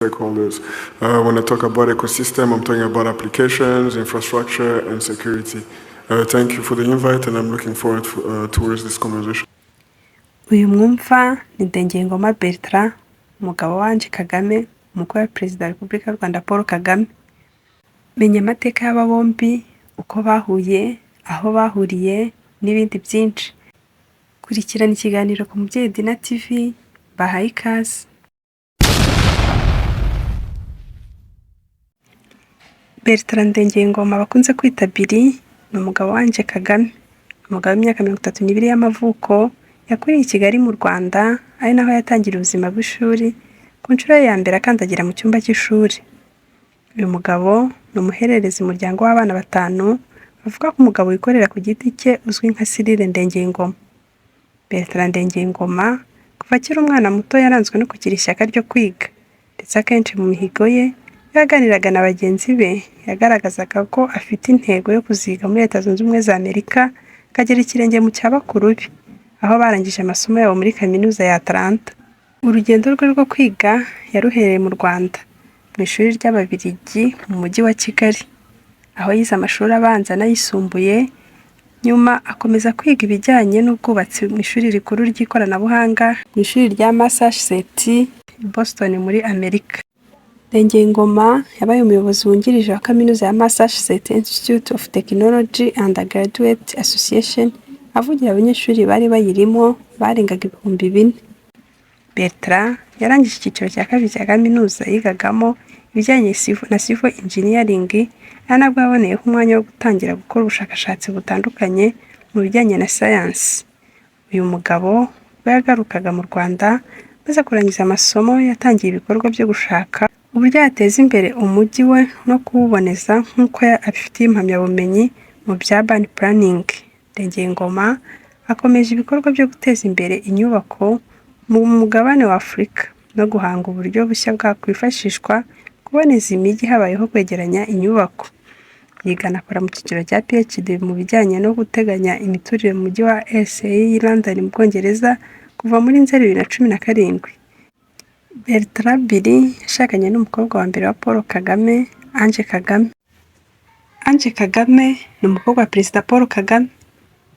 Stakeholders. When I talk about ecosystem, I'm talking about applications, infrastructure, and security. Thank you for the invite, and I'm looking forward towards this conversation. Uyu mwumva ni Ndengeyingoma Bertrand, umugabo wa Ange Kagame, umukwe wa Perezida wa Repubulika y'u Rwanda Paul Kagame. Menya amateka y'aba bombi, uko bahuye, aho bahuriye n'ibindi byinshi. Kurikirana ikiganiro ku Mubyeyi Dina TV, bahaye ikaze. Bertrand Ndengeyingoma bakunze kwita Billy ni umugabo wa Ange Kagame. Umugabo w'imyaka 32 y'amavuko, yakuriye i Kigali mu Rwanda, ari naho yatangiriye ubuzima bw'ishuri, ku nshuro ye ya mbere akandagira mu cyumba cy'ishuri. Uyu mugabo ni umuhererezi mu muryango w'abana batanu, bavuga ko umugabo wikorera ku giti cye uzwi nka Cyril Ndengeyingoma. Bertrand Ndengeyingoma kuva akiri umwana muto yaranzwe no kugira ishyaka ryo kwiga, ndetse akenshi mu mihigo ye iyo yaganiraga na bagenzi be yagaragazaga ko afite intego yo kuziga muri Leta Zunze Ubumwe za Amerika, akagera ikirenge mu cya bakuru be, aho barangije amasomo yabo muri Kaminuza ya Atlanta. Urugendo rwe rwo kwiga yaruhereye mu Rwanda, mu ishuri ry'Ababiligi mu mujyi wa Kigali, aho yize amashuri abanza n'ayisumbuye, nyuma akomeza kwiga ibijyanye n'ubwubatsi mu ishuri rikuru ry'ikoranabuhanga mu ishuri rya Massachusetts i Boston muri Amerika. Ndengeyingoma yabaye umuyobozi wungirije wa Kaminuza ya Massachusetts Institute of Technology and Graduate Association, avugira abanyeshuri bari bayirimo barengaga 4000. Bertrand yarangije icyiciro cya kabiri cya kaminuza yigagamo ibijyanye na civil engineering, ari nabwo yaboneyeho umwanya wo gutangira gukora ubushakashatsi butandukanye mu bijyanye na siyansi. Uyu mugabo ubwo yagarukaga mu Rwanda amaze kurangiza amasomo, yatangiye ibikorwa byo gushaka uburyo yateza imbere umujyi we no kuwuboneza nk'uko abifitiye impamyabumenyi mu bya urban planning. Ndengeyingoma akomeje ibikorwa byo guteza imbere inyubako mu mugabane wa Afurika no guhanga uburyo bushya bwakwifashishwa kuboneza imijyi habayeho kwegeranya inyubako. Yiga anakora mu cyiciro cya PhD mu bijyanye no guteganya imiturire mu mujyi wa LSE y'i London mu Bwongereza kuva muri Nzeri 2017. Bertrand Billy yashakanye n'umukobwa wa mbere wa Paul Kagame, Ange Kagame. Ange Kagame ni umukobwa wa Perezida Paul Kagame.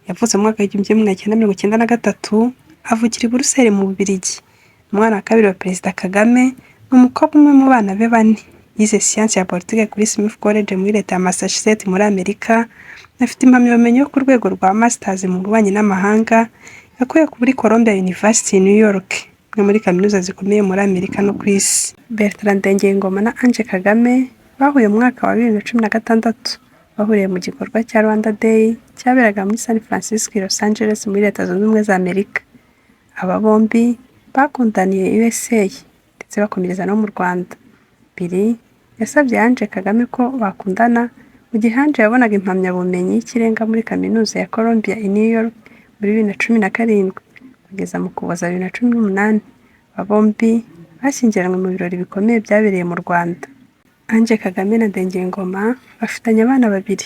Yavutse mu mwaka w'1993, avukira i Buruseli mu Bubiligi. Umwana wa kabiri wa Perezida Kagame, ni umukobwa umwe mu bana be bane. Yize siyansi ya politiki kuri Smith College muri Leta ya Massachusetts muri Amerika, afite impamyabumenyi yo ku rwego rwa Masters mu bubanyi n'amahanga yakuye kuri Columbia University i New York, imwe muri kaminuza zikomeye muri Amerika no ku isi. Bertrand Ndengeyingoma na Ange Kagame bahuye mu mwaka wa 2016, bahuriye mu gikorwa cya Rwanda Day cyaberaga muri San Francisco i Los Angeles muri Leta Zunze Ubumwe za Amerika. Aba bombi bakundaniye USA ndetse bakomereza no mu Rwanda. Billy yasabye Ange Kagame ko bakundana mu gihe Ange yabonaga impamyabumenyi y'ikirenga muri Kaminuza ya Columbia i New York muri 2017 kugeza mu Ukuboza 2018. Aba bombi bashyingiranywe mu birori bikomeye byabereye mu Rwanda. Ange Kagame na Ndengeyingoma bafitanye abana babiri,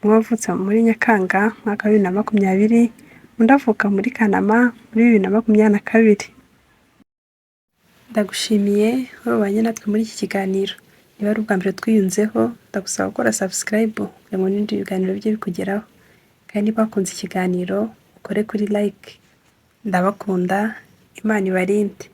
umwe wavutse muri Nyakanga umwaka wa 2020, undi avuka muri Kanama muri 2022. Ndagushimiye wowe wabanye natwe muri iki kiganiro. Niba ari ubwa mbere twiyunzeho, ndagusaba gukora subscribe kugira ngo n'ibindi biganiro bijye bikugeraho. Kandi niba wakunze ikiganiro, ukore kuri like. Ndabakunda, Imana ibarinde.